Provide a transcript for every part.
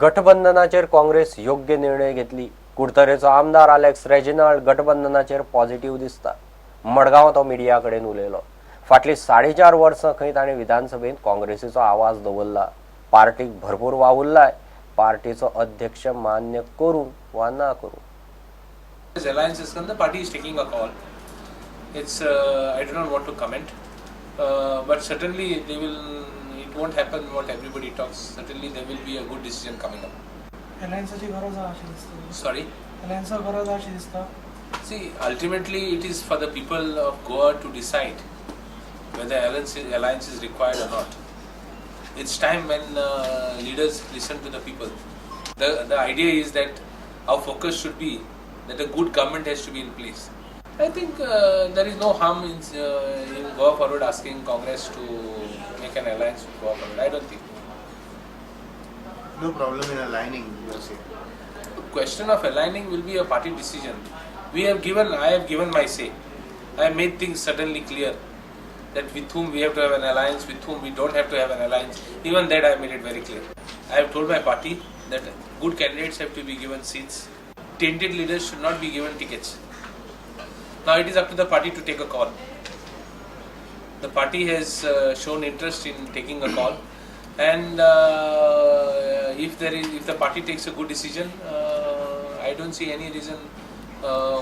गठबंधनाचेर काँग्रेस योग्य निर्णय घेतली. कुडतरेचो आमदार आलेक्स रेजिनाल्ड गठबंधनाचेर पॉझिटिव्ह दिसता. मडगांव तो मिडिया कडेन उलयलो. फाटलीं 4.5 वर्सां खंय ताणें विधानसभेंत काँग्रेसीचो आवाज दवरला. पार्टीक भरपूर वावुरलाय. पार्टीचो अध्यक्ष मान्य करूं वा ना करूं. As alliance is concerned, the party is taking a call. It's I do not want to comment, but certainly they will. It won't happen what everybody talks. Certainly there will be a good decision coming up. अलायन्साची गरज आहा अशी दिसता. Sorry. अलायन्सा गरज आहा अशी दिसता. See, ultimately it is for the people of Goa to decide whether alliance is required or not. It's time when leaders listen to the people. The idea is that our focus should be that a good government has to be in place. I think there is no harm in Goa Forward asking Congress to make an alliance with Goa Forward. I don't think. No problem in aligning, you are saying. The question of aligning will be a party decision. I have given my say. I have made things certainly clear that with whom we have to have an alliance, with whom we don't have to have an alliance. Even that I have made it very clear. I have told my party that good candidates have to be given seats. Tainted leaders should not be given tickets. Now it is up to the party to take a call. The party has shown interest in taking a call, and if the party takes a good decision, I don't see any reason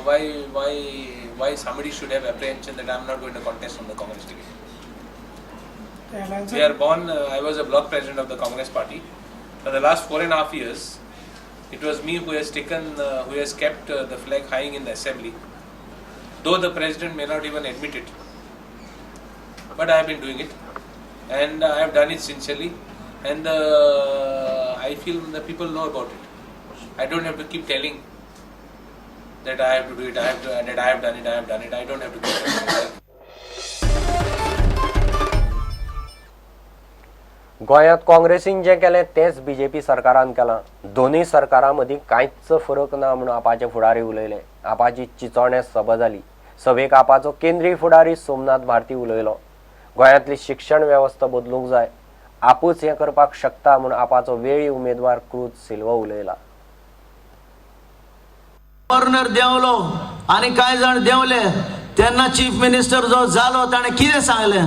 why somebody should have apprehension that I am not going to contest on the Congress ticket. अलायन्सा We are born. I was a block president of the Congress party. For the last 4.5 years, it was me who has taken, who has kept the flag high in the assembly. Though the president may not even admit it, but I have been doing it, and I have done it sincerely, and I feel the people know about it. I don't have to keep telling that I have to do it, I have to, that I have done it, I have done it. I don't have to keep telling it. गोंयांत काँग्रेसीन जें केलें तेंच BJP सरकारान केलां. दोनूय सरकारां मदीं कांयच फरक ना म्हूण आपाचे फुडारी उलयले. आपाची चिचोणे सभा जाली. सभेक आपाचो केंद्रीय फुडारी सोमनाथ भारती उलयलो. गोंयांतली शिक्षण वेवस्था बदलूंक जाय, आपूच हें करपाक शकता म्हूण आपाचो वेळी उमेदवार क्रूज सिल्वा उलयला. गव्हर्नर देंवलो आनी कांय जाण देंवले तेन्ना चीफ मिनिस्टर जो जालो ताणें कितें सांगलें?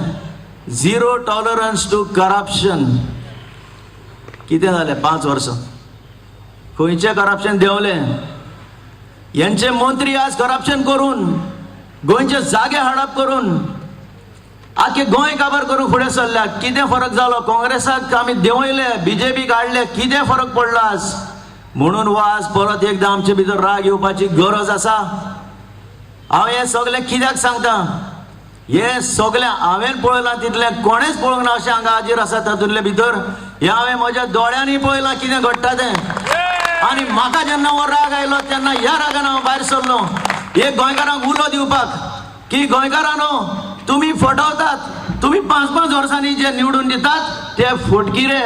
Zero tolerance to corruption. कितें जालें 5 वर्सां खंयचें करप्शन देंवलें? हेंचे मंत्री आज करप्शन करून गोंयचे जागे हडप करून आख्खे गोंय काबार करून फुडें सरल्या. कितें फरक जालो? काँग्रेसाक आमी देंवयले, बीजेपीक हाडले, कितें फरक पडलो आज? म्हणून हो आज परत एकदां आमचे भितर राग येवपाची गरज आसा. हांव हें सगळें कित्याक सांगता? हें सगळें हांवें पळयलां तितलें कोणेंच पळोवंक ना अशें हांगा हाजीर आसा तातूंतले भितर. हें हांवें म्हज्या दोळ्यांनी पळयलां कितें घडटा तें. आनी म्हाका जेन्ना हो राग आयलो तेन्ना ह्या रागान हांव भायर सरलो एक गोंयकारांक उलो दिवपाक की गोंयकारांनो, तुमी फटवतात, तुमी 5-5 वर्सांनी जे निवडून दितात ते फटकिरे.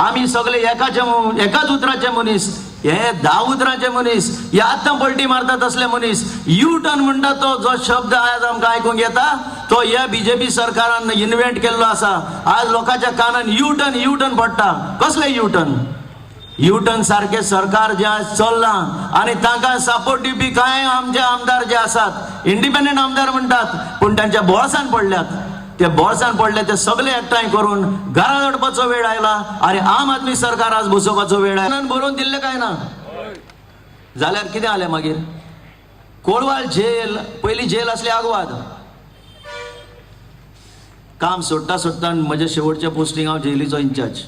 आमी सगळे एकाच उतराचे मनीस, हे 10 उतराचे मनीस, हे आत्तां पलटी मारता तसले मनीस. यू टर्न म्हणटा तो जो शब्द आज आमकां आयकूंक येता तो ह्या बीजेपी सरकारान इन्व्हेंट केल्लो आसा. आज लोकांच्या कानान यू टर्न यू टर्न पडटा. कसले यू टर्न? यू टर्न सारकें सरकार जें आज चल्लां आनी तांकां सपोर्ट दिवपी कांय आमचे आमदार जे आसात इंडिपेंडंट आमदार म्हणटात, पूण तांच्या बोळसान पडल्यात. ते बोळसान पडले ते सगळे एकठांय करून घरा दडपाचो वेळ आयला आनी आम आदमी सरकार आज बसोवपाचो वेळ आयला. बरोवन दिल्लें काय ना जाल्यार कितें जालें मागीर? कोळवाल जेल, पयलीं जेल आसली आगवाद. काम सोडटा सोडटा म्हजें शेवटचें पोस्टिंग हांव जेलीचो इन्चार्ज.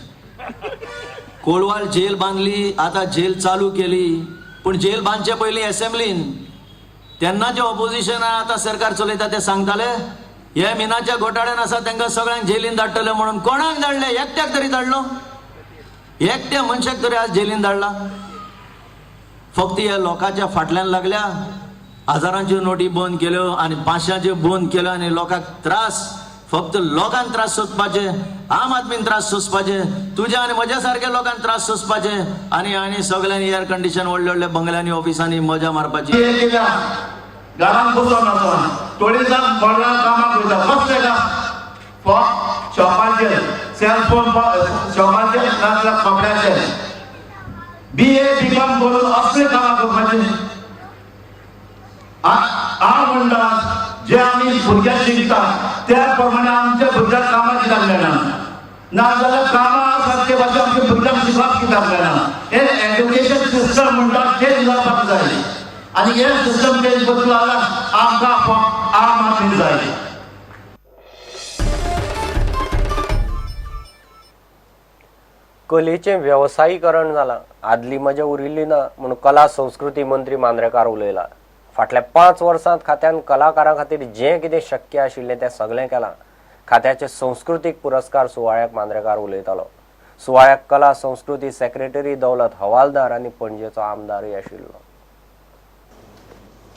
कोळवाल जेल बांदली, आतां जेल चालू केली, पूण जेल बांदचे पयलीं एसेंब्लीन तेन्ना जे ऑपोजिशनान आतां सरकार चलयता ते सांगताले हे मिनाच्या घोटाळ्यान आसा तांकां सगळ्यांक जेलीन धाडटले म्हणून. कोणाक धाडले? एकट्याक तरी धाडलो? एकट्या मनशाक तरी आज जेलीन धाडला? फक्त ह्या लोकांच्या फाटल्यान लागल्या. हजारांच्यो नोटी बंद केल्यो आनी 500च्यो बंद केल्यो आनी लोकांक त्रास, फक्त लोकांक त्रास सोंसपाचे, आम आदमीन त्रास सोंसपाचे, तुज्या आनी म्हज्या सारक्या लोकांक त्रास सोंसपाचे आनी आनी सगळ्यांनी एअर कंडिशन व्हडल्या व्हडल्या बंगल्यांनी ऑफिसांनी मजा मारपाची. घरान बसून आसा थोडी जाण मडगांव कामाक वयता. कसलें काम? फक्त शॉपाचेर, सेलफोन शॉपाचेर नाजाल्यार कपड्याचेर. BA BCom करून असले कामां करपाचें. हांव म्हणटा जे आमी भुरग्यांक शिकता त्या प्रमाणे आमच्या भुरग्यांक कामां कित्याक मेळना, नाजाल्यार कामां आसात ते भाशेन आमच्या भुरग्यांक शिकप कित्याक मेळना. हे एज्युकेशन सिस्टम म्हणटा चेंज जावपाक जाय आनी हे सिस्टम चेंज करतलो जाल्यार आमकां आम आदमी जाय. कलेचें वेवसायीकरण जालां, आदली मजा उरिल्ली ना म्हूण कला संस्कृती मंत्री मांद्रेकार उलयला. फाटल्या 5 वर्सांत खात्यान कलाकारां खातीर जें कितें शक्य आशिल्लें तें सगळें केलां. खात्याचे संस्कृतीक पुरस्कार सुवाळ्याक मांद्रेकार उलयतालो. सुवाळ्याक कला संस्कृती सेक्रेटरी दौलत हवालदार आनी पणजेचो आमदारूय आशिल्लो.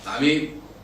आमी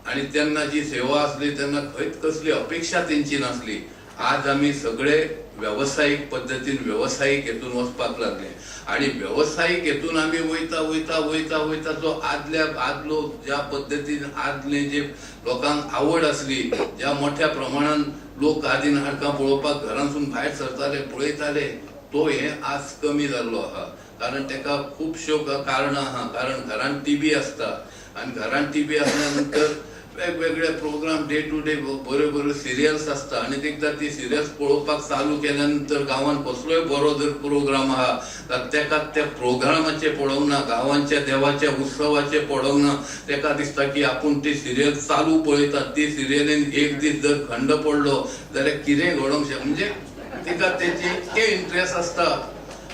आनी तेन्ना जी सेवा आसली तेन्ना खंयच कसली अपेक्षा तेंची नासली. आज आमी सगळे वेवसायीक पद्दतीन वेवसायीक हेतून वचपाक लागले आनी वेवसायीक हेतून आमी वयता वयता वयता वयता जो आदल्या आदलो ज्या पद्दतीन आदले जे लोकांक आवड आसली, ज्या मोठ्या प्रमाणान लोक आदी नाटकां पळोवपाक घरांतसून भायर सरताले पळयताले, तो हे आज कमी जाल्लो आहा. कारण तेका खुबश्यो कारणां आहा. कारण घरान टीव्ही आसता आनी घरान टीव्ही आसल्या नंतर वेगवेगळे प्रोग्राम डे टू डे बऱ्यो बऱ्यो सिरियल्स आसता आनी एकदां ती सिरियल्स पळोवपाक चालू केल्या नंतर गांवान कसलोय बरो जर प्रोग्राम आहा तर तेका त्या प्रोग्रामाचे पळोवंक ना, गांवांच्या देवाच्या उत्सवाचे पळोवंक ना, तेका दिसता की आपूण ती सिरियल चालू पळयता. ती सिरियलीन एक दीस जर खंड पडलो जाल्यार कितेंय घडोवंक शकता, म्हणजे तिका तेची इतके इंट्रस्ट आसता.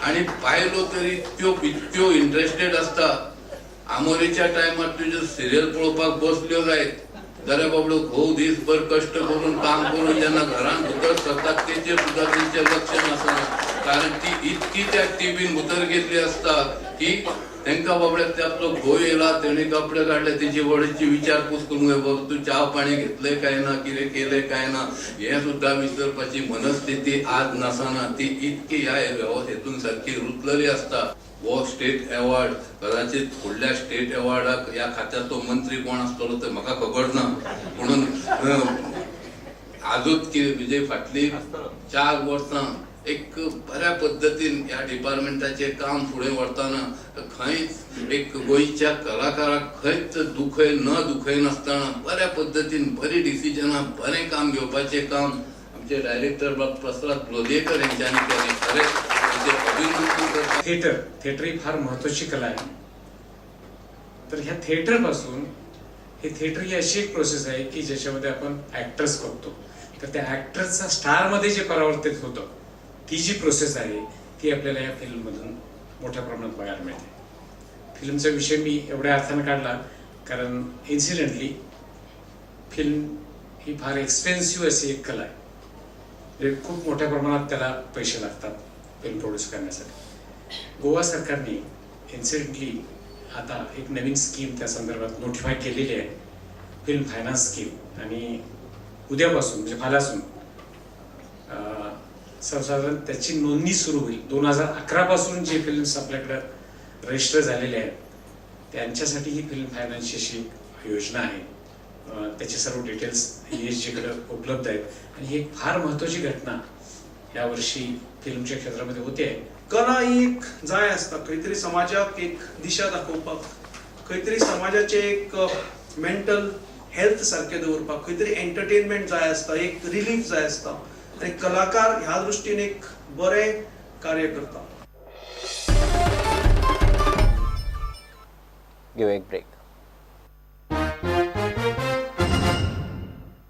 आनी बायलो तरी त्यो इतक्यो इंट्रस्टेड आसता. आमोरेच्या टायमार तुज्यो सिरियल पळोवपाक बसल्यो जायत जाल्यार बाबडो घोव दीसभर कश्ट करून काम करून जेन्ना घरान भितर सरतात तेचेर सुद्दां तेंचें लक्ष नासना. कारण ती इतकी त्या टिवीन भितर गेल्ली आसता की तेंकां बाबड्याक ते आपलो घोव येयला तेणी कपडे काडले तेची वडीची विचारपूस करूंक जाय, बाबा तूं च्या पाणी घेतलें काय ना, कितें केलें काय ना, हें सुद्दां विसरपाची मनस्थिती आज नासना. ती इतकी ह्या हेतून सारकी रुतलेली आसता. हो स्टेट एवॉर्ड कदाचित फुडल्या स्टेट एवॉर्डाक ह्या खात्याचो मंत्री कोण आसतलो ते म्हाका खबर ना, म्हणून आजूच कितें म्हणजे फाटली 4 वर्सां एक बऱ्या पद्दतीन ह्या डिपार्टमेंटाचें काम फुडें व्हरतना खंयच एक गोंयच्या कलाकाराक खंयच दुखय न दुखयनासतना बऱ्या पद्दतीन बरी डिसिजनां बरें काम घेवपाचें काम आमचे डायरेक्टर बाब प्रसाद लोलयेकर हेंच्यांनी केलें. खरेंच तेंचें अभिनंदन करता. थिएटर ही फार महत्त्वाची कला आहे. तर ह्या थिएटरपासून हे थिएटर ही अशी एक प्रोसेस आहे की ज्याच्यामध्ये आपण ॲक्टर्स बघतो, तर त्या ॲक्टर्सचा स्टारमध्ये जे परावर्तित होतं ती जी प्रोसेस आहे ती आपल्याला या फिल्ममधून मोठ्या प्रमाणात बघायला मिळते. फिल्मचा विषय मी एवढ्या अर्थानं काढला कारण इन्सिडेंटली फिल्म ही फार एक्सपेन्सिव्ह अशी एक कला आहे, म्हणजे खूप मोठ्या प्रमाणात त्याला पैसे लागतात फिल्म प्रोड्यूस करण्यासाठी. गोवा सरकारने इन्सिडेंटली आता एक नवीन स्कीम त्या संदर्भात नोटिफाय केलेली आहे, फिल्म फायनान्स स्कीम. आणि उद्यापासून म्हणजे फाल्यासून सर्वसाधारण त्याची नोंदणी सुरू होईल. 2011पासून जे फिल्म्स आपल्याकडं रजिस्टर झालेले आहेत त्यांच्यासाठी ही फिल्म फायनान्सची अशी एक योजना आहे. त्याचे सर्व डिटेल्स ESG कडं उपलब्ध आहेत आणि ही एक फार महत्त्वाची घटना यावर्षी फिल्मच्या क्षेत्रामध्ये होते आहे. कला ही एक जाय आसता खंय तरी समाजाक एक दिशा दाखोवपाक, खंय तरी समाजाचें एक मेंटल हेल्थ सारकें दवरपाक, खंय तरी एंटरटेनमेंट जाय आसता, एक रिलीफ जाय आसता आनी कलाकार ह्या दृश्टीन एक बरें कार्य करता. घेवया एक ब्रेक.